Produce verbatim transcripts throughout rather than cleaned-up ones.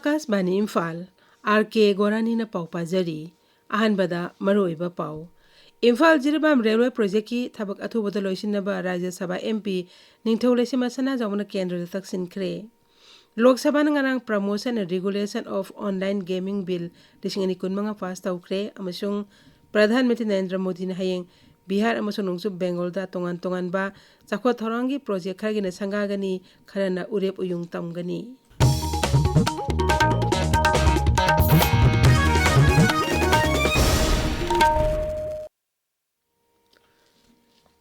ꯑꯀꯥꯁꯕꯥꯅꯤ Imphal, R ꯀꯦ ꯒꯣꯔꯥꯅꯤꯅ ꯄꯥꯎ ꯄꯥꯖꯔꯤ꯫ ꯑꯍꯥꯟꯕꯗ ꯃꯔꯨꯑꯣꯏꯕ ꯄꯥꯎ꯫ ꯏꯝꯐꯥꯜ ꯖꯤꯔꯤꯕꯥꯝ ꯔꯦꯜꯋꯦ ꯄ꯭ꯔꯣꯖꯦꯛꯀꯤ ꯊꯕꯛ ꯑꯊꯨꯕꯗ ꯂꯣꯏꯁꯤꯟꯅꯕ ꯔꯥꯖ꯭ꯌ ꯁꯚꯥ ꯑꯦꯝ ꯄꯤ ꯅꯤꯡꯊꯧ ꯂꯩꯁꯦꯝꯕ ꯁꯅꯥꯖꯥꯎꯕꯅ ꯀꯦꯟꯗ꯭ꯔꯗ ꯇꯛꯁꯤꯟꯈ꯭ꯔꯦ꯫ ꯂꯣꯛ ꯁꯚꯥꯅ ꯉꯔꯥꯡ Promotion and Regulation of Online Gaming Bill ꯂꯤꯁꯤꯡ ꯑꯅꯤ ꯀꯨꯟꯃꯉꯥ ꯄꯥꯁ ꯇꯧꯈ꯭ꯔꯦ ꯑꯃꯁꯨꯡ ꯄ꯭ꯔꯙꯥꯟ ꯃꯟꯇ꯭ꯔꯤ ꯅꯔꯦꯟꯗ꯭ꯔ ꯃꯣꯗꯤꯅ ꯍꯌꯦꯡ ꯕꯤꯍꯥꯔ ꯑꯃꯁꯨꯡ ꯅꯣꯡꯆꯨꯞ ꯕꯦꯡꯒꯣꯜꯗ ꯇꯣꯉꯥꯟ ꯇꯣꯉꯥꯟꯕ ꯆꯥꯎꯈꯠ ꯊꯧꯔꯥꯡꯒꯤ ꯄ꯭ꯔꯣꯖꯦꯛ ꯈꯔꯒꯤꯅ ꯁꯪꯒꯥꯒꯅꯤ, ꯈꯔꯅ ꯎꯔꯦꯞ ꯎꯌꯨꯡ ꯇꯝꯒꯅꯤ꯫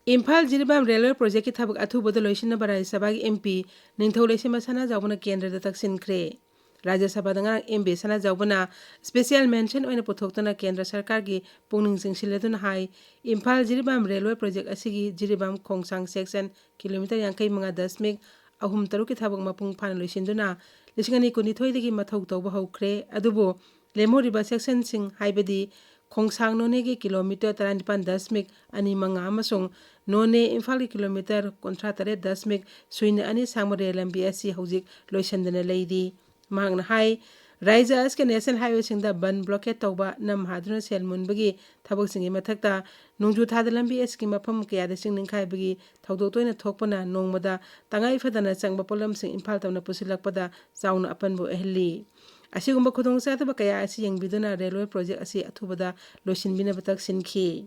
ꯏꯝꯐꯥꯜ ꯖꯤꯔꯤꯕꯥꯝ ꯔꯦꯜꯋꯦ ꯄ꯭ꯔꯣꯖꯦꯛꯀꯤ ꯊꯕꯛ ꯑꯊꯨꯕꯗ ꯂꯣꯏꯁꯤꯟꯅꯕ ꯔꯥꯖ꯭ꯌ ꯁꯚꯥꯒꯤ ꯑꯦꯝ ꯄꯤ ꯅꯤꯡꯊꯧ ꯂꯩꯁꯦꯝꯕ ꯁꯅꯥꯖꯥꯎꯕꯅ ꯀꯦꯟꯗ꯭ꯔꯗ ꯇꯛꯁꯤꯟꯈ꯭ꯔꯦ꯫ ꯔꯥꯖ꯭ꯌ ꯁꯚꯥꯗ ꯉꯔꯥꯡ ꯑꯦꯝ ꯄꯤ ꯁꯅꯥꯖꯥꯎꯕꯅ special mention ꯑꯣꯏꯅ ꯄꯨꯊꯣꯛꯇꯨꯅ ꯀꯦꯟꯗ꯭ꯔ ꯁꯔꯀꯥꯔꯒꯤ ꯄꯨꯛꯅꯤꯡ ꯆꯤꯡꯁꯤꯜꯂꯗꯨꯅ ꯍꯥꯏ, ꯏꯝꯐꯥꯜ ꯖꯤꯔꯤꯕꯥꯝ ꯔꯦꯜꯋꯦ ꯄ꯭ꯔꯣꯖꯦꯛ ꯑꯁꯤꯒꯤ ꯖꯤꯔꯤꯕꯥꯝ ꯈꯣꯡꯁꯥꯡ section kilometre ꯌꯥꯡꯈꯩ ꯃꯉꯥ ꯗꯁꯃꯤꯛ ꯑꯍꯨꯝ ꯇꯔꯨꯛꯀꯤ ꯊꯕꯛ ꯃꯄꯨꯡ ꯐꯥꯅ ꯂꯣꯏꯁꯤꯟꯗꯨꯅ ꯂꯤꯁꯤꯡ ꯑꯅꯤ ꯀꯨꯟꯅꯤꯊꯣꯏꯗꯒꯤ ꯃꯊꯧ ꯇꯧꯕ ꯍꯧꯈ꯭ꯔꯦ꯫ ꯑꯗꯨꯕꯨ ꯂꯦꯝꯍꯧꯔꯤꯕ sectionꯁꯤꯡ, ꯍꯥꯏꯕꯗꯤ ꯈꯣꯡꯁꯥꯡ ꯅꯣꯅꯦꯒꯤ kilometre ꯇꯔꯥꯅꯤꯄꯥꯟ ꯗꯁꯃꯤꯛ ꯑꯅꯤ ꯃꯉꯥ ꯑꯃꯁꯨꯡ ꯅꯣꯅꯦ ꯏꯝꯐꯥꯜꯒꯤ kilometre ꯀꯨꯟꯊ꯭ꯔꯥ ꯇꯔꯦꯠ ꯗꯁꯃꯤꯛ ꯁꯨꯏꯅ ꯑꯅꯤ ꯁꯥꯡꯕ ꯔꯦꯜ ꯂꯝꯕꯤ ꯑꯁꯤ ꯍꯧꯖꯤꯛ ꯂꯣꯏꯁꯤꯟꯗꯅ ꯂꯩꯔꯤ꯫ ꯃꯍꯥꯛꯅ ꯍꯥꯏ, ꯔꯥꯖ꯭ꯌ ꯑꯁꯤꯒꯤ national highwayꯁꯤꯡꯗ ꯕꯟ blockade ꯇꯧꯕ, ꯅꯝ ꯍꯥꯗꯨꯅ ꯁꯦꯜ ꯃꯨꯟꯕꯒꯤ ꯊꯕꯛꯁꯤꯡꯒꯤ ꯃꯊꯛꯇ, ꯅꯣꯡꯖꯨ ꯊꯥꯗ ꯂꯝꯕꯤ ꯑꯁꯤꯒꯤ ꯃꯐꯝ ꯀꯌꯥꯗ ꯆꯤꯡ ꯅꯤꯡꯈꯥꯏꯕꯒꯤ ꯊꯧꯗꯣꯛ ꯇꯣꯏꯅ ꯊꯣꯛꯄꯅ ꯅꯣꯡꯃꯗ ꯇꯉꯥꯏ ꯐꯗꯅ ꯆꯪꯕ ꯄꯣꯠꯂꯝꯁꯤꯡ ꯏꯝꯐꯥꯜ ꯇꯝꯅ ꯄꯨꯁꯤꯜꯂꯛꯄꯗ ꯆꯥꯎꯅ ꯑꯄꯟꯕ ꯑꯣꯏꯍꯜꯂꯤ꯫ ꯑꯁꯤꯒꯨꯝꯕ ꯈꯨꯗꯣꯡꯆꯥꯗꯕ ꯀꯌꯥ ꯑꯁꯤ ꯌꯦꯡꯕꯤꯗꯨꯅ ꯔꯦꯜꯋꯦ ꯄ꯭ꯔꯣꯖꯦꯛ ꯑꯁꯤ ꯑꯊꯨꯕꯗ ꯂꯣꯏꯁꯤꯟꯕꯤꯅꯕ ꯇꯛꯁꯤꯟꯈꯤ꯫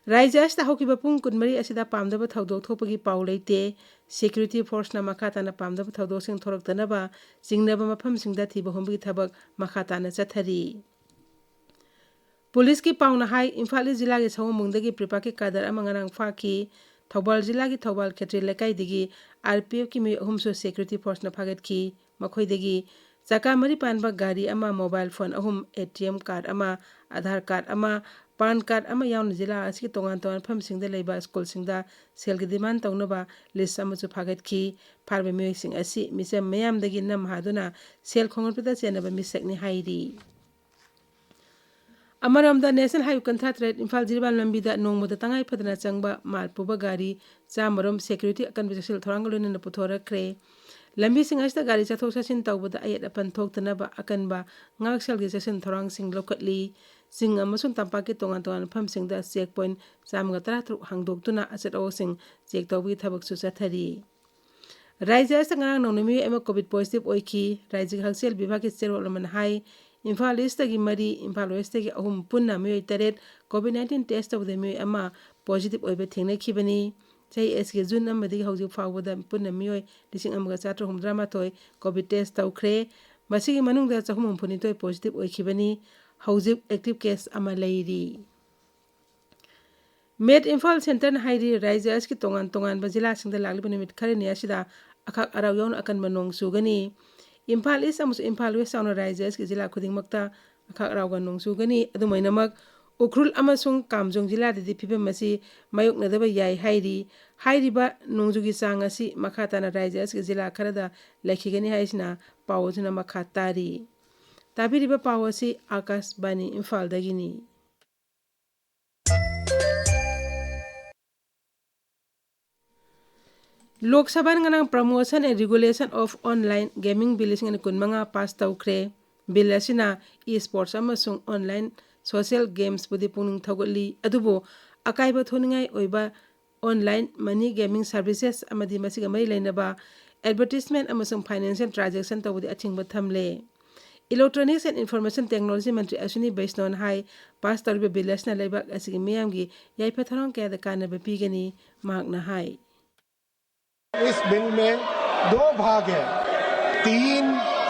ꯔꯥꯖ꯭ꯌ ꯑꯁꯤꯗ ꯍꯧꯈꯤꯕ ꯄꯨꯡ ꯀꯨꯟꯃꯔꯤ ꯑꯁꯤꯗ ꯄꯥꯝꯗꯕ ꯊꯧꯗꯣꯛ ꯊꯣꯛꯄꯒꯤ ꯄꯥꯎ ꯂꯩꯇꯦ꯫ Security forceꯅ ꯃꯈꯥ ꯇꯥꯅ ꯄꯥꯝꯗꯕ ꯊꯧꯗꯣꯛꯁꯤꯡ ꯊꯣꯔꯛꯇꯅꯕ ꯆꯤꯡꯅꯕ ꯃꯐꯝꯁꯤꯡꯗ ꯊꯤꯕ ꯍꯨꯝꯕꯒꯤ ꯊꯕꯛ ꯃꯈꯥ ꯇꯥꯅ ꯆꯠꯊꯔꯤ꯫ ꯄꯨꯂꯤꯁꯀꯤ ꯄꯥꯎꯅ ꯍꯥꯏ, ꯏꯝꯐꯥꯜ ꯏꯁ ꯖꯤꯂꯥꯒꯤ ꯁꯑꯣꯝꯕꯨꯡꯗꯒꯤ ꯄ꯭ꯔꯤꯄꯥꯛꯀꯤ ꯀꯥꯗꯔ ꯑꯃ ꯉꯔꯥꯡ ꯐꯥꯈꯤ꯫ ꯊꯧꯕꯥꯜ ꯖꯤꯂꯥꯒꯒꯤ ꯊꯧꯕꯥꯜ ꯈꯦꯇ꯭ꯔꯤ ꯂꯩꯀꯥꯏꯗꯒꯤ ꯑꯥꯔ ꯄꯤ ꯑꯦꯐꯀꯤ ꯃꯤꯑꯣꯏ ꯑꯍꯨꯝꯁꯨ security forceꯅ ꯐꯥꯒꯠꯈꯤ꯫ ꯃꯈꯣꯏꯗꯒꯤ ꯆꯀꯥ ꯃꯔꯤ ꯄꯥꯟꯕ ꯒꯥꯔꯤ ꯑꯃ, mobile phone ꯑꯍꯨꯝ, ꯑꯦ ꯇꯤ ꯑꯦꯝ card ꯑꯃ, ꯑꯥꯙꯥꯔ card ꯑꯃ, ꯄꯥꯟ card ꯑꯃ ꯌꯥꯎꯅ ꯖꯤꯂꯥ ꯑꯁꯤꯒꯤ ꯇꯣꯉꯥꯟ ꯇꯣꯉꯥꯟꯕ ꯃꯐꯝꯁꯤꯡꯗ ꯂꯩꯕ ꯁ꯭ꯀꯨꯜꯁꯤꯡꯗ ꯁꯦꯜꯒꯤ demand ꯇꯧꯅꯕ list ꯑꯃꯁꯨ ꯐꯥꯒꯠꯈꯤ꯫ ꯐꯥꯔꯕ ꯃꯤꯑꯣꯏꯁꯤꯡ ꯑꯁꯤ ꯃꯤꯆꯝ ꯃꯤꯌꯥꯝꯗꯒꯤ ꯅꯝ ꯍꯥꯗꯨꯅ ꯁꯦꯜ ꯈꯣꯝꯒꯠꯄꯗ ꯆꯦꯟꯅꯕ ꯃꯤꯁꯛꯅꯤ ꯍꯥꯏꯔꯤ꯫ ꯑꯃꯔꯣꯝꯗ, National Highway ꯀꯨꯟꯊ꯭ꯔꯥ ꯇꯔꯦꯠ ꯏꯝꯐꯥꯜ ꯖꯤꯔꯤꯕꯥꯝ ꯂꯝꯕꯤꯗ ꯅꯣꯡꯃꯗ ꯇꯉꯥꯏ ꯐꯗꯅ ꯆꯪꯕ ꯃꯥꯜ ꯄꯨꯕ ꯒꯥꯔꯤ ꯆꯥꯝꯃꯔꯣꯝ security ꯑꯀꯟꯕ ꯆꯦꯛꯁꯤꯜ ꯊꯧꯔꯥꯡꯒ ꯂꯣꯏꯅꯅ ꯄꯨꯊꯣꯔꯛꯈ꯭ꯔꯦ꯫ ꯂꯝꯕꯤꯁꯤꯡ ꯑꯁꯤꯗ ꯒꯥꯔꯤ ꯆꯠꯊꯣꯛ ꯆꯠꯁꯤꯟ ꯇꯧꯕꯗ ꯑꯌꯦꯠ ꯑꯄꯟ ꯊꯣꯛꯇꯅꯕ ꯑꯀꯟꯕ ꯉꯥꯛꯁꯦꯜꯒꯤ ꯆꯦꯛꯁꯤꯟ ꯊꯧꯔꯥꯡꯁꯤꯡ ꯂꯧꯈꯠꯂꯤ꯫ ꯆꯤꯡ ꯑꯃꯁꯨꯡ ꯇꯝꯄꯥꯛꯀꯤ ꯇꯣꯉꯥꯟ ꯇꯣꯉꯥꯟꯕ ꯃꯐꯝꯁꯤꯡꯗ ꯆꯦꯛ ꯄꯣꯏꯟꯠ ꯆꯥꯝꯃꯒ ꯇꯔꯥ ꯇꯔꯨꯛ ꯍꯥꯡꯗꯣꯛꯇꯨꯅ ꯑꯆꯠ ꯑꯋꯣꯛꯁꯤꯡ ꯆꯦꯛ ꯇꯧꯕꯒꯤ ꯊꯕꯛꯁꯨ ꯆꯠꯊꯔꯤ꯫ ꯔꯥꯖ꯭ꯌ ꯑꯁꯤꯗ ꯉꯔꯥꯡ ꯅꯧꯅ ꯃꯤꯑꯣꯏ ꯑꯃ ꯀꯣꯚꯤꯗ ꯄꯣꯖꯤꯇꯤꯚ ꯑꯣꯏꯈꯤ꯫ ꯔꯥꯖ꯭ꯌꯒꯤ ꯍꯛꯁꯦꯜ ꯕꯤꯚꯥꯒꯀꯤ ꯆꯦꯔꯣꯜ ꯑꯃꯅ ꯍꯥꯏ, ꯏꯝꯐꯥꯜ ꯏꯁꯇꯒꯤ ꯃꯔꯤ, ꯏꯝꯐꯥꯜ ꯋꯦꯁꯇꯒꯤ ꯑꯍꯨꯝ, ꯄꯨꯟꯅ ꯃꯤꯑꯣꯏ ꯇꯔꯦꯠ ꯀꯣꯚꯤꯗ ꯅꯥꯏꯟꯇꯤꯟ ꯇꯦꯁ ꯇꯧꯕꯗ ꯃꯤꯑꯣꯏ ꯑꯃ ꯄꯣꯖꯤꯇꯤꯚ ꯑꯣꯏꯕ ꯊꯦꯡꯅꯈꯤꯕꯅꯤ꯫ ꯆꯍꯤ ꯑꯁꯤꯒꯤ ꯖꯨꯟ ꯑꯃꯗꯒꯤ ꯍꯧꯖꯤꯛ ꯐꯥꯎꯕꯗ ꯄꯨꯟꯅ ꯃꯤꯑꯣꯏ ꯂꯤꯁꯤꯡ ꯑꯃꯒ ꯆꯥꯇ꯭ꯔꯨꯛ ꯍꯨꯝꯐꯨꯇꯔꯥꯃꯥꯊꯣꯏ ꯀꯣꯚꯤꯗ ꯇꯦꯁ ꯇꯧꯈ꯭ꯔꯦ꯫ ꯃꯁꯤꯒꯤ ꯃꯅꯨꯡꯗ ꯆꯍꯨꯝ ꯍꯨꯝꯐꯨꯅꯤꯊꯣꯏ ꯄꯣꯖꯤꯇꯤꯚ ꯑꯣꯏꯈꯤꯕꯅꯤ꯫ ꯍꯧꯖꯤꯛ ꯑꯦꯛꯇꯤꯚ ꯀꯦꯁ ꯑꯃ ꯂꯩꯔꯤ꯫ ꯃꯦꯠ ꯏꯝꯐꯥꯜ ꯁꯦꯟꯇꯔꯅ ꯍꯥꯏꯔꯤ, ꯔꯥꯖ꯭ꯌ ꯑꯁꯤꯒꯤ ꯇꯣꯉꯥꯟ ꯇꯣꯉꯥꯟꯕ ꯖꯤꯂꯥꯁꯤꯡꯗ ꯂꯥꯛꯂꯤꯕ ꯅꯨꯃꯤꯠ ꯈꯔꯅꯤ ꯑꯁꯤꯗ ꯑꯈꯥꯛ ꯑꯔꯥꯎ ꯌꯥꯎꯅ ꯑꯀꯟꯕ ꯅꯣꯡ ꯆꯨꯒꯅꯤ꯫ ꯏꯝꯐꯥꯜ ꯏꯁ ꯑꯃꯁꯨꯡ ꯏꯝꯐꯥꯜ ꯋꯦꯁ ꯌꯥꯎꯅ ꯔꯥꯖ꯭ꯌ ꯑꯁꯤꯒꯤ ꯖꯤꯂꯥ ꯈꯨꯗꯤꯡꯃꯛꯇ ꯑꯈꯥꯛ ꯑꯔꯥꯎꯒ ꯅꯣꯡ ꯆꯨꯒꯅꯤ꯫ ꯑꯗꯨꯃꯥꯏꯅꯃꯛ ꯎꯈ꯭ꯔꯨꯜ ꯑꯃꯁꯨꯡ ꯀꯥꯝꯖꯣꯡ ꯖꯤꯂꯥꯗꯗꯤ ꯐꯤꯕꯝ ꯑꯁꯤ ꯃꯥꯌꯣꯛꯅꯗꯕ ꯌꯥꯏ ꯍꯥꯏꯔꯤ꯫ ꯍꯥꯏꯔꯤꯕ ꯅꯣꯡꯖꯨꯒꯤ ꯆꯥꯡ ꯑꯁꯤ ꯃꯈꯥ ꯇꯥꯅ ꯔꯥꯖ꯭ꯌ ꯑꯁꯤꯒꯤ ꯖꯤꯂꯥ ꯈꯔꯗ ꯂꯩꯈꯤꯒꯅꯤ ꯍꯥꯏꯁꯤꯅ ꯄꯥꯎ ꯑꯗꯨꯅ ꯃꯈꯥ ꯇꯥꯔꯤ꯫ ꯇꯥꯕꯤꯔꯤꯕ ꯄꯥꯎ ꯑꯁꯤ ꯑꯥꯀꯥꯁꯕꯥꯅꯤ ꯏꯝꯐꯥꯜꯗꯒꯤꯅꯤ꯫ ꯂꯣꯛ ꯁꯚꯥꯅ ꯉꯔꯥꯡ Promotion and Regulation of Online Gaming Bill ꯂꯤꯁꯤꯡ ꯑꯅꯤ ꯀꯨꯟꯃꯉꯥ ꯄꯥꯁ ꯇꯧꯈ꯭ꯔꯦ꯫ ꯕꯤꯜ ꯑꯁꯤꯅ e-sports ꯑꯃꯁꯨꯡ online social gamesꯄꯨꯗꯤ ꯄꯨꯛꯅꯤꯡ ꯊꯧꯒꯠꯂꯤ, ꯑꯗꯨꯕꯨ ꯑꯀꯥꯏꯕ ꯊꯣꯛꯅꯤꯡꯉꯥꯏ ꯑꯣꯏꯕ online money gaming services ꯑꯃꯗꯤ ꯃꯁꯤꯒ ꯃꯔꯤ ꯂꯩꯅꯕ advertisement ꯑꯃꯁꯨꯡ financial transaction ꯇꯧꯕꯗꯤ ꯑꯊꯤꯡꯕ ꯊꯝꯂꯦ꯫ Electronics and Information Technology Mantri Aswini ꯕꯩꯁꯅꯣꯅ high, pass ꯇꯧꯔꯤꯕ ꯕꯤꯜ ꯑꯁꯤꯅ ꯂꯩꯕꯥꯛ ꯑꯁꯤꯒꯤ ꯃꯤꯌꯥꯝꯒꯤ ꯌꯥꯏꯐ ꯊꯧꯔꯥꯡ ꯀꯌꯥꯗ ꯀꯥꯟꯅꯕ ꯄꯤꯒꯅꯤ, ꯃꯍꯥꯛꯅ ꯍꯥꯏ꯫ इस बिल में दो भाग है। तीन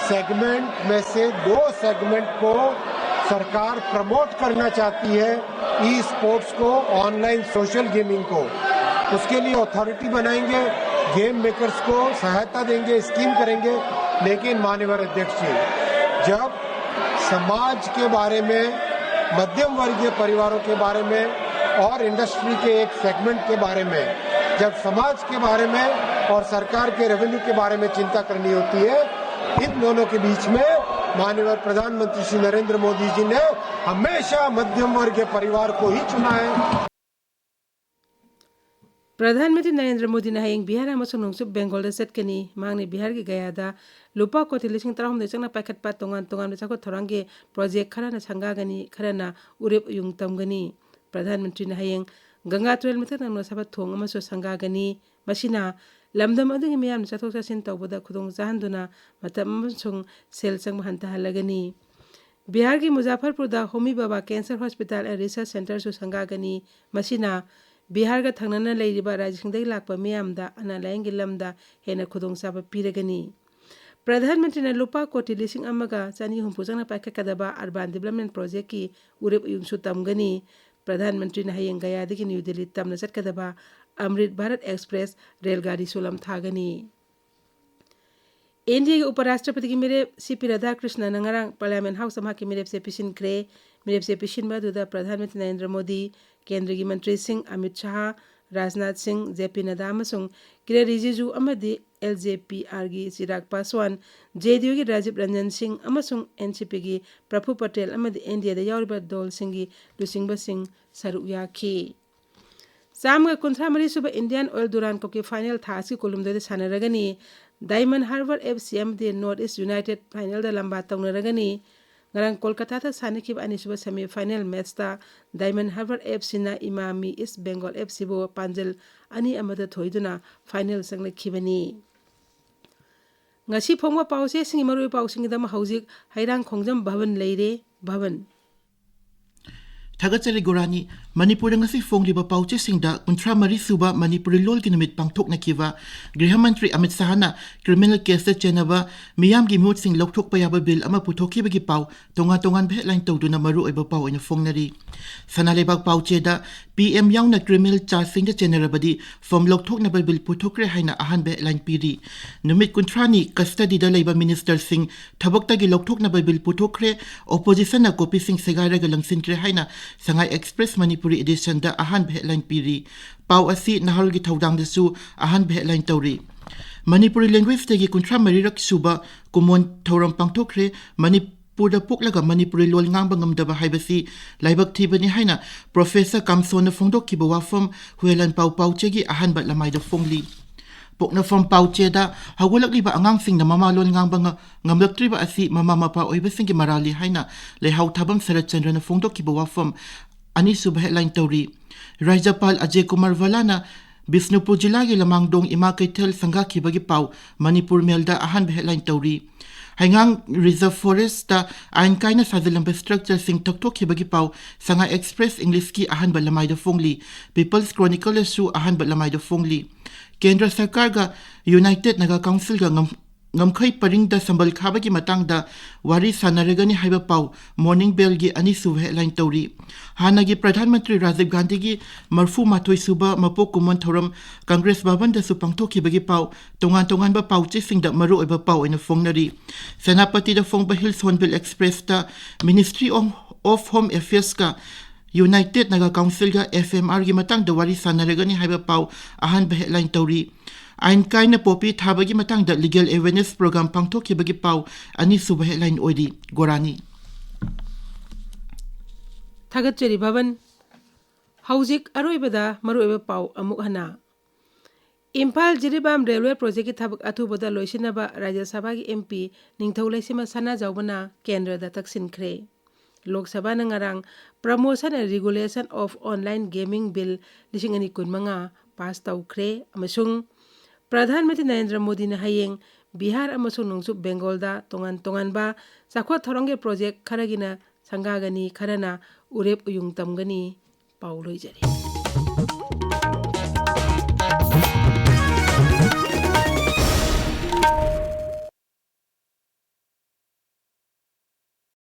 सेगमेंट में से दो सेगमेंट को सरकार प्रमोट करना चाहती है, ई स्पोर्ट्स को, ऑनलाइन सोशल गेमिंग को। उसके लिए अथॉरिटी बनाएंगे, गेम मेकर्स को सहायता देंगे, स्कीम करेंगे। लेकिन माननीय अध्यक्ष जी, जब समाज के बारे में, मध्यम वर्गीय परिवारों के बारे में और इंडस्ट्री के एक सेगमेंट के बारे में, जब समाज के बारे में और सरकार के रेवेन्यू के बारे में चिंता करनी होती है, इन दोनों के बीच में माननीय प्रधानमंत्री श्री नरेंद्र मोदी जी ने हमेशा मध्यम वर्गीय परिवार को ही चुना है। ꯄ꯭ꯔꯙꯥꯟ ꯃꯟꯇ꯭ꯔꯤ ꯅꯔꯦꯟꯗ꯭ꯔ ꯃꯣꯗꯤꯅ ꯍꯌꯦꯡ ꯕꯤꯍꯥꯔ ꯑꯃꯁꯨꯡ ꯅꯣꯡꯆꯨꯞ ꯕꯦꯡꯒꯣꯜꯗ ꯆꯠꯀꯅꯤ꯫ ꯃꯍꯥꯛꯅ ꯕꯤꯍꯥꯔꯒꯤ ꯒꯌꯥꯗ ꯂꯨꯄꯥ ꯀꯣꯇꯤ ꯂꯤꯁꯤꯡ ꯇꯔꯥꯍꯨꯝꯗꯣꯏ ꯆꯪꯅ ꯄꯥꯏꯈꯠꯄ ꯇꯣꯉꯥꯟ ꯇꯣꯉꯥꯟꯕ ꯆꯥꯎꯈꯠ ꯊꯧꯔꯥꯡꯒꯤ ꯄ꯭ꯔꯣꯖꯦꯛ ꯈꯔꯅ ꯁꯪꯒꯥꯒꯅꯤ, ꯈꯔꯅ ꯎꯔꯦꯞ ꯎꯌꯨꯡ ꯇꯝꯒꯅꯤ꯫ ꯄ꯭ꯔꯙꯥꯟ ꯃꯟꯇ꯭ꯔꯤꯅ ꯍꯌꯦꯡ ꯒꯪꯒꯥ ꯇꯨꯔꯦꯜ ꯃꯊꯛ ꯊꯪꯕ ꯁꯥꯕ ꯊꯣꯡ ꯑꯃꯁꯨ ꯁꯪꯒꯥꯒꯅꯤ꯫ ꯃꯁꯤꯅ ꯂꯝꯗꯝ ꯑꯗꯨꯒꯤ ꯃꯤꯌꯥꯝꯅ ꯆꯠꯊꯣꯛ ꯆꯠꯁꯤꯟ ꯇꯧꯕꯗ ꯈꯨꯗꯣꯡ ꯆꯥꯍꯟꯗꯨꯅ ꯃꯇꯝ ꯑꯃꯁꯨꯡ ꯁꯦꯜ ꯆꯪꯕ ꯍꯟꯊꯍꯜꯂꯒꯅꯤ꯫ ꯕꯤꯍꯥꯔꯒꯤ ꯃꯨꯖꯥꯐꯔꯄꯨꯔꯗ ꯍꯣꯃꯤ ꯕꯥꯕꯥ Cancer Hospital and Research Centreꯁꯨ ꯁꯪꯒꯥꯒꯅꯤ꯫ ꯃꯁꯤꯅ ꯕꯤꯍꯥꯔꯒ ꯊꯪꯅꯅ ꯂꯩꯔꯤꯕ ꯔꯥꯖ꯭ꯌꯁꯤꯡꯗꯒꯤ ꯂꯥꯛꯄ ꯃꯤꯌꯥꯝꯗ ꯑꯅꯥ ꯂꯥꯌꯦꯡꯒꯤ ꯂꯝꯗ ꯍꯦꯟꯅ ꯈꯨꯗꯣꯡꯆꯥꯕ ꯄꯤꯔꯒꯅꯤ꯫ ꯄ꯭ꯔꯙꯥꯟ ꯃꯟꯇ꯭ꯔꯤꯅ ꯂꯨꯄꯥ ꯀꯣꯇꯤ ꯂꯤꯁꯤꯡ ꯑꯃꯒ ꯆꯅꯤ ꯍꯨꯝꯐꯨ ꯆꯪꯅ ꯄꯥꯏꯈꯠꯀꯗꯕ Urban Development Projectꯀꯤ ꯎꯔꯦꯞ ꯎꯌꯨꯡꯁꯨ ꯇꯝꯒꯅꯤ꯫ ꯄ꯭ꯔꯙꯥꯟ ꯃꯟꯇ꯭ꯔꯤꯅ ꯍꯌꯦꯡ ꯒꯌꯥꯗꯒꯤ ꯅ꯭ꯌꯨ ꯗꯤꯜꯂꯤ ꯇꯝꯅ ꯆꯠꯀꯗꯕ ꯑꯃ꯭ꯔꯤꯠ ꯚꯥꯔꯠ ꯑꯦꯛꯁꯄ꯭ꯔꯦꯁ ꯔꯦꯜꯒꯥꯔꯤꯁꯨ ꯂꯝꯊꯥꯒꯅꯤ꯫ ꯏꯟꯗꯤꯌꯥꯒꯤ ꯎꯄ ꯔꯥꯁꯇ꯭ꯔꯄꯇꯤꯒꯤ ꯃꯤꯔꯦꯞ ꯁꯤ ꯄꯤ ꯔꯥꯙꯥꯀ꯭ꯔꯤꯁꯅꯅ ꯉꯔꯥꯡ Parliament House ꯃꯍꯥꯛꯀꯤ ꯃꯤꯔꯦꯞꯁꯦ ꯄꯤꯁꯤꯟꯈ꯭ꯔꯦ꯫ ꯃꯤꯔꯦꯞꯁꯦ ꯄꯤꯁꯤꯟꯕ ꯑꯗꯨꯗ ꯄ꯭ꯔꯙꯥꯟ ꯃꯟꯇ꯭ꯔꯤ ꯅꯔꯦꯟꯗ꯭ꯔ ꯃꯣꯗꯤ, ꯀꯦꯟꯗ꯭ꯔꯒꯤ ꯃꯟꯇ꯭ꯔꯤꯁꯤꯡ ꯑꯃꯤꯠ ꯁꯥꯍ, ꯔꯥꯖꯅꯥꯊ ꯁꯤꯡ, ꯖꯦ ꯄꯤ ꯅꯗꯥ ꯑꯃꯁꯨꯡ ꯀꯤꯔꯦꯟ ꯔꯤꯖꯤꯖꯨ ꯑꯃꯗꯤ ꯑꯦꯜ ꯖꯦ ꯄꯤ ꯑꯥꯔꯒꯤ ꯆꯤꯔꯥꯒ ꯄꯥꯁꯋꯥꯟ, ꯖꯦ ꯗꯤ ꯌꯨꯒꯤ ꯔꯥꯖꯤꯕ ꯔꯟꯖꯟ ꯁꯤꯡ ꯑꯃꯁꯨꯡ ꯑꯦꯟ ꯁꯤ ꯄꯤꯒꯤ ꯄ꯭ꯔꯐꯨ ꯄꯇꯦꯜ ꯑꯃꯗꯤ ꯑꯦꯟ ꯗꯤ ꯑꯦꯗ ꯌꯥꯎꯔꯤꯕ ꯗꯣꯜꯁꯤꯡꯒꯤ ꯂꯨꯆꯤꯡꯕꯁꯤꯡ ꯁꯔꯨꯛ ꯌꯥꯈꯤ꯫ ꯆꯥꯝꯃꯒ ꯀꯨꯟꯊ꯭ꯔꯥ ꯃꯔꯤ ꯁꯨꯕ Indian Oil Durand Cupꯀꯤ final ꯊꯥ ꯑꯁꯤ ꯀꯨꯟꯍꯨꯝꯗꯣꯏꯗ ꯁꯥꯟꯅꯔꯒꯅꯤ꯫ Diamond Harbour F C ꯑꯃꯗꯤ North East United finalꯗ ꯂꯝꯕꯥ ꯇꯧꯅꯔꯒꯅꯤ꯫ ꯉꯔꯥꯡ ꯀꯣꯜꯀꯇꯥꯗ ꯁꯥꯟꯅꯈꯤꯕ ꯑꯅꯤꯁꯨꯕ semi final matchꯇ Diamond Harbour F Cꯅ ꯏꯃꯥꯃꯤ East Bengal F Cꯕꯨ ꯄꯥꯟꯖꯜ ꯑꯅꯤ ꯑꯃꯗ ꯊꯣꯏꯗꯨꯅ final ꯆꯪꯂꯛꯈꯤꯕꯅꯤ꯫ ꯉꯁꯤ ꯐꯣꯡꯕ ꯄꯥꯎꯆꯦꯁꯤꯡꯒꯤ ꯃꯔꯨꯑꯣꯏꯕ ꯄꯥꯎꯁꯤꯡꯒꯤꯗꯃꯛ ꯍꯧꯖꯤꯛ ꯍꯩꯔꯥꯡ ꯈꯣꯡꯖꯝ ꯚꯕꯟ ꯂꯩꯔꯦ꯫ ꯚꯕꯟ꯫ ꯊꯥꯒꯠꯆꯔꯤ ꯒꯣꯔꯥꯅꯤ꯫ ꯃꯅꯤꯄꯨꯔꯗ ꯉꯁꯤ ꯐꯣꯡꯂꯤꯕ ꯄꯥꯎꯆꯦꯁꯤꯡꯗ ꯀꯨꯟꯊ꯭ꯔꯥ ꯃꯔꯤ ꯁꯨꯕ ꯃꯅꯤꯄꯨꯔꯤ ꯂꯣꯜꯒꯤ ꯅꯨꯃꯤꯠ ꯄꯥꯡꯊꯣꯛꯅꯈꯤꯕ, ꯒ꯭ꯔꯤꯍ ꯃꯟꯇ꯭ꯔꯤ ꯑꯃꯤꯠ ꯁꯥꯍꯅ criminal caseꯇ ꯆꯦꯟꯅꯕ ꯃꯤꯌꯥꯝꯒꯤ ꯃꯤꯍꯨꯠꯁꯤꯡ ꯂꯧꯊꯣꯛꯄ ꯌꯥꯕ ꯕꯤꯜ ꯑꯃ ꯄꯨꯊꯣꯛꯈꯤꯕꯒꯤ ꯄꯥꯎ ꯇꯣꯉꯥꯟ ꯇꯣꯉꯥꯟꯕ headline ꯇꯧꯗꯨꯅ ꯃꯔꯨꯑꯣꯏꯕ ꯄꯥꯎ ꯑꯣꯏꯅ ꯐꯣꯡꯅꯔꯤ꯫ ꯁꯅꯥ ꯂꯩꯕꯥꯛ ꯄꯥꯎꯆꯦꯗ P M ꯌꯥꯎꯅ criminal chargeꯁꯤꯡꯗ ꯆꯦꯟꯅꯔꯕꯗꯤ ꯐꯣꯝ ꯂꯧꯊꯣꯛꯅꯕ ꯕꯤꯜ ꯄꯨꯊꯣꯛꯈ꯭ꯔꯦ ꯍꯥꯏꯅ ꯑꯍꯥꯟꯕ headline ꯄꯤꯔꯤ꯫ ꯅꯨꯃꯤꯠ ꯀꯨꯟꯊ꯭ꯔꯥꯅꯤ custody ꯗ ꯂꯩꯕ ministerꯁꯤꯡ ꯊꯕꯛꯇꯒꯤ ꯂꯧꯊꯣꯛꯅꯕ ꯕꯤꯜ ꯄꯨꯊꯣꯛꯈ꯭ꯔꯦ꯫ Oppositionꯅ copyꯁꯤꯡ ꯁꯦꯒꯥꯏꯔꯒ ꯂꯪꯁꯤꯟꯈ꯭ꯔꯦ ꯍꯥꯏꯅ Sangai Express Manipuri editionꯗ ꯑꯍꯥꯟꯕ headline ꯄꯤꯔꯤ꯫ ꯄꯥꯎ ꯑꯁꯤ ꯅꯍꯥꯔꯣꯜꯒꯤ ꯊꯧꯗꯥꯡꯗꯁꯨ ꯑꯍꯥꯟꯕ headline ꯇꯧꯔꯤ꯫ ꯃꯅꯤꯄꯨꯔꯤ language dayꯒꯤ ꯀꯨꯟꯊ꯭ꯔꯥ ꯃꯔꯤꯔꯛ ꯁꯨꯕ ꯀꯨꯃꯣꯟ ꯊꯧꯔꯝ ꯄꯥꯡꯊꯣꯛꯈ꯭ꯔꯦ꯫ ꯃꯅꯤ-, ꯃꯅꯤꯄꯨꯔꯗ ꯄꯣꯛꯂꯒ ꯃꯅꯤꯄꯨꯔꯤ ꯂꯣꯟ ꯉꯥꯡꯕ ꯉꯝꯗꯕ ꯍꯥꯏꯕꯁꯤ ꯂꯥꯏꯕꯛ ꯊꯤꯕꯅꯤ ꯍꯥꯏꯅ ꯄ꯭ꯔꯣꯐꯦꯁꯔ ꯀꯥꯝꯁꯣꯟꯅ ꯐꯣꯡꯗꯣꯛꯈꯤꯕ ꯋꯥꯐꯝ ꯍꯨꯌꯦꯂꯟꯄꯥꯎ ꯄꯥꯎꯆꯦꯒꯤ ꯑꯍꯥꯟꯕ ꯂꯃꯥꯏꯗ ꯐꯣꯡꯂꯤ꯫ ꯄꯣꯛꯅꯐꯝ ꯄꯥꯎꯆꯦꯗ ꯍꯧꯒꯠꯂꯛꯂꯤꯕ ꯑꯉꯥꯡꯁꯤꯡꯅ ꯃꯃꯥ ꯂꯣꯟ ꯉꯥꯡꯕ ꯉ-, ꯉꯝꯂꯛꯇ꯭ꯔꯤꯕ ꯑꯁꯤ ꯃꯃꯥ ꯃꯄꯥ ꯑꯣꯏꯕꯁꯤꯡꯒꯤ ꯃꯔꯥꯜꯅꯤ ꯍꯥꯏꯅ ꯂꯩꯍꯥꯎ ꯊꯥꯕꯝ ꯁꯔꯠꯆꯟꯗ꯭ꯔꯅ ꯐꯣꯡꯗꯣꯛꯈꯤꯕ ꯋꯥꯐꯝ ꯑꯅꯤꯁꯨꯕ ꯍꯦꯗꯂꯥꯏꯟ ꯇꯧꯔꯤ꯫ ꯔꯥꯖ꯭ꯌꯄꯥꯜ ꯑꯖꯌ ꯀꯨꯃꯥꯔ ꯚꯜꯂꯥꯅ ꯕꯤꯁꯅꯨꯄꯨꯔ ꯖꯤꯂꯥꯒꯤ ꯂꯃꯥꯡꯗꯣꯡ ꯏꯃꯥ ꯀꯩꯊꯦꯜ ꯁꯪꯒꯥꯈꯤꯕꯒꯤ ꯄꯥꯎ ꯃꯅꯤꯄꯨꯔ ꯃꯦꯜꯗ ꯑꯍꯥꯟꯕ ꯍꯦꯗꯂꯥꯏꯟ ꯇꯧꯔꯤ꯫ ꯍꯩꯉꯥꯡ ꯔꯤꯖꯔꯚ ꯐꯣꯔꯦꯁꯇ ꯑꯥꯏꯟ ꯀꯥꯏꯅ ꯁꯥꯖꯤꯜꯂꯝꯕ ꯁ꯭ꯇ꯭ꯔꯛꯆꯔꯁꯤꯡ ꯊꯛꯊꯣꯛꯈꯤꯕꯒꯤ ꯄꯥꯎ ꯁꯉꯥꯏ ꯑꯦꯛꯁꯄ꯭ꯔꯦꯁ ꯏꯪꯂꯤꯁꯀꯤ ꯑꯍꯥꯟꯕ ꯂꯃꯥꯏꯗ ꯐꯣꯡꯂꯤ꯫ ꯄꯤꯄꯜꯁ ꯀ꯭ꯔꯣꯅꯤꯀꯜꯗꯁꯨ ꯑꯍꯥꯟꯕ ꯂꯃꯥꯏꯗ ꯐꯣꯡꯂꯤ꯫ ꯀꯦꯟꯗ꯭ꯔ ꯁꯔꯀꯥꯔꯒ ꯌꯨꯅꯥꯏꯇꯦꯗ ꯅꯥꯒꯥ ꯀꯥꯎꯟꯁꯤꯜꯒ ꯉꯝ-, ꯉꯝꯈꯩ ꯄꯔꯤꯡꯗ ꯁꯝꯕꯜ ꯈꯥꯕꯒꯤ ꯃꯇꯥꯡꯗ ꯋꯥꯔꯤ ꯁꯥꯟꯅꯔꯒꯅꯤ ꯍꯥꯏꯕ ꯄꯥꯎ ꯃꯣꯔꯅꯤꯡ ꯕꯦꯜꯒꯤ ꯑꯅꯤꯁꯨꯕ ꯍꯦꯗꯂꯥꯏꯟ ꯇꯧꯔꯤ꯫ ꯍꯥꯟꯅꯒꯤ ꯄ꯭ꯔꯙꯥꯟ ꯃꯟꯇ꯭ꯔꯤ ꯔꯥꯖꯤꯕ ꯒꯥꯟꯙꯤꯒꯤ ꯃꯔꯐꯨ ꯃꯥꯊꯣꯏ ꯁꯨꯕ ꯃꯄꯣꯛ ꯀꯨꯝꯑꯣꯟ ꯊꯧꯔꯝ ꯀꯪꯒ꯭ꯔꯦꯁ ꯚꯕꯟꯗꯁꯨ ꯄꯥꯡꯊꯣꯛꯈꯤꯕꯒꯤ ꯄꯥꯎ ꯇꯣꯉꯥꯟ ꯇꯣꯉꯥꯟꯕ ꯄꯥꯎꯆꯦꯁꯤꯡꯗ ꯃꯔꯨꯑꯣꯏꯕ ꯄꯥꯎ ꯑꯣꯏꯅ ꯐꯣꯡꯅꯔꯤ꯫ ꯁꯦꯅꯥꯄꯇꯤꯗ ꯐꯣꯡꯕ ꯍꯤꯜꯁ ꯍꯣꯔꯟꯕꯤꯜ ꯑꯦꯛꯁꯄ꯭ꯔꯦꯁꯇ ꯃꯤꯅꯤꯁꯇ꯭ꯔꯤ ꯑꯣꯐ, ꯑꯣꯐ ꯍꯣꯝ ꯑꯦꯐꯤꯌꯔꯁꯀ ꯌꯨꯅꯥꯏꯇꯦꯗ ꯅꯥꯒꯥ ꯀꯥꯎꯟꯁꯤꯜꯒ ꯑꯦꯐ ꯑꯦꯝ ꯑꯥꯔꯒꯤ ꯃꯇꯥꯡꯗ ꯋꯥꯔꯤ ꯁꯥꯟꯅꯔꯒꯅꯤ ꯍꯥꯏꯕ ꯄꯥꯎ ꯑꯍꯥꯟꯕ ꯍꯦꯗꯂꯥꯏꯟ ꯇꯧꯔꯤ꯫ ꯑꯥꯏꯟ ꯀꯥꯏꯅ ꯄꯣꯄꯤ ꯊꯥꯕꯒꯤ ꯃꯇꯥꯡꯗ ꯂꯤꯒꯦꯜ ꯑꯦꯋꯦꯔꯅꯦꯁ ꯄ꯭ꯔꯣꯒ꯭ꯔꯥꯝ ꯄꯥꯡꯊꯣꯛꯈꯤꯕꯒꯤ ꯄꯥꯎ ꯑꯅꯤꯁꯨꯕ ꯍꯦꯗꯂꯥꯏꯟ ꯑꯣꯏꯔꯤ꯫ ꯒꯣꯔꯥꯅꯤ꯫ ꯊꯥꯒꯠꯆꯔꯤ ꯚꯕꯟ꯫ ꯍꯧꯖꯤꯛ ꯑꯔꯣꯏꯕꯗ ꯃꯔꯨꯑꯣꯏꯕ ꯄꯥꯎ ꯑꯃꯨꯛ ꯍꯟꯅ꯫ ꯏꯝꯐꯥꯜ ꯖꯤꯔꯤꯕꯥꯝ ꯔꯦꯜꯋꯦ ꯄ꯭ꯔꯣꯖꯦꯛꯀꯤ ꯊꯕꯛ ꯑꯊꯨꯕꯗ ꯂꯣꯏꯁꯤꯟꯅꯕ ꯔꯥꯖ꯭ꯌ ꯁꯚꯥꯒꯤ ꯑꯦꯝ ꯄꯤ ꯅꯤꯡꯊꯧ ꯂꯩꯁꯤꯃ ꯁꯅꯥꯖꯥꯎꯕꯅ ꯀꯦꯟꯗ꯭ꯔꯗ ꯇꯛꯁꯤꯟꯈ꯭ꯔꯦ꯫ ꯂꯣꯛ ꯁꯚꯥꯅ ꯉꯔꯥꯡ Promotion and Regulation of Online Gaming Bill ꯂꯤꯁꯤꯡ ꯑꯅꯤ ꯀꯨꯟꯃꯉꯥ ꯄꯥꯁ ꯇꯧꯈ꯭ꯔꯦ ꯑꯃꯁꯨꯡ ꯄ꯭ꯔꯙꯥꯟ ꯃꯟꯇ꯭ꯔꯤ ꯅꯔꯦꯟꯗ꯭ꯔ ꯃꯣꯗꯤꯅ ꯍꯌꯦꯡ ꯕꯤꯍꯥꯔ ꯑꯃꯁꯨꯡ ꯅꯣꯡꯆꯨꯞ ꯕꯦꯡꯒꯣꯜꯗ ꯇꯣꯉꯥꯟ ꯇꯣꯉꯥꯟꯕ ꯆꯥꯎꯈꯠ ꯊꯧꯔꯥꯡꯒꯤ ꯄ꯭ꯔꯣꯖꯦꯛ ꯈꯔꯒꯤꯅ ꯁꯪꯒꯥꯒꯅꯤ, ꯈꯔꯅ ꯎꯔꯦꯞ ꯎꯌꯨꯡ ꯇꯝꯒꯅꯤ꯫ ꯄꯥꯎ ꯂꯣꯏꯖꯔꯦ꯫